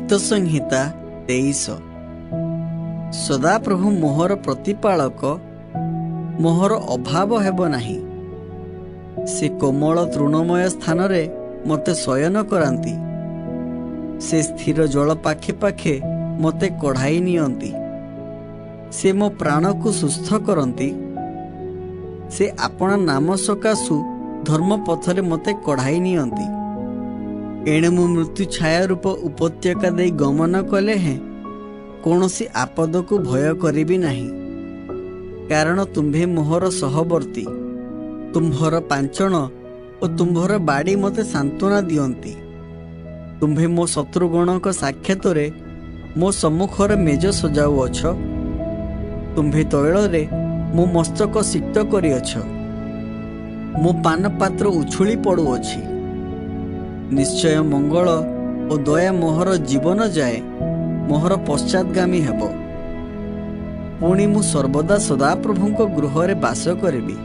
ଗୀତସଂହିତା 23। ସଦାପ୍ରଭୁ ମୋହର ପ୍ରତିପାଳକ, ମୋହର ଅଭାବ ହେବ ନାହିଁ। ସେ କୋମଳ ତୃଣମୟ ସ୍ଥାନରେ ମୋତେ ଶୟନ କରାନ୍ତି। ସେ ସ୍ଥିର ଜଳ ପାଖେ ପାଖେ ମୋତେ କଢ଼ାଇ ନିଅନ୍ତି। ସେ ମୋ ପ୍ରାଣକୁ ସୁସ୍ଥ କରନ୍ତି। ସେ ଆପଣା ନାମ ସକାଶୁ ଧର୍ମ ପଥରେ ମୋତେ କଢ଼ାଇ ନିଅନ୍ତି। ଏଣେ ମୁଁ ମୃତ୍ୟୁ ଛାୟା ରୂପ ଉପତ୍ୟକା ଦେଇ ଗମନ କଲେ ହେଁ କୌଣସି ଆପଦକୁ ଭୟ କରିବି ନାହିଁ, କାରଣ ତୁମ୍ଭେ ମୋହର ସହବର୍ତ୍ତୀ। ତୁମ୍ଭର ପାଞ୍ଚଣ ଓ ତୁମ୍ଭର ବାଡ଼ି ମୋତେ ସାନ୍ତ୍ୱନା ଦିଅନ୍ତି। ତୁମ୍ଭେ ମୋ ଶତ୍ରୁଗଣଙ୍କ ସାକ୍ଷାତରେ ମୋ ସମ୍ମୁଖରେ ମେଜ ସଜାଉଅଛ। ତୁମ୍ଭେ ତୈଳରେ ମୋ ମସ୍ତକ ସିକ୍ତ କରିଅଛ। ମୋ ପାନପାତ୍ର ଉଛୁଳି ପଡ଼ୁଅଛି। ନିଶ୍ଚୟ ମଙ୍ଗଳ ଓ ଦୟା ମୋହର ଜୀବନ ଯାଏ ମୋହର ପଶ୍ଚାଦଗାମୀ ହେବ। ପୁଣି ମୁଁ ସର୍ବଦା ସଦାପ୍ରଭୁଙ୍କ ଗୃହରେ ବାସ କରିବି।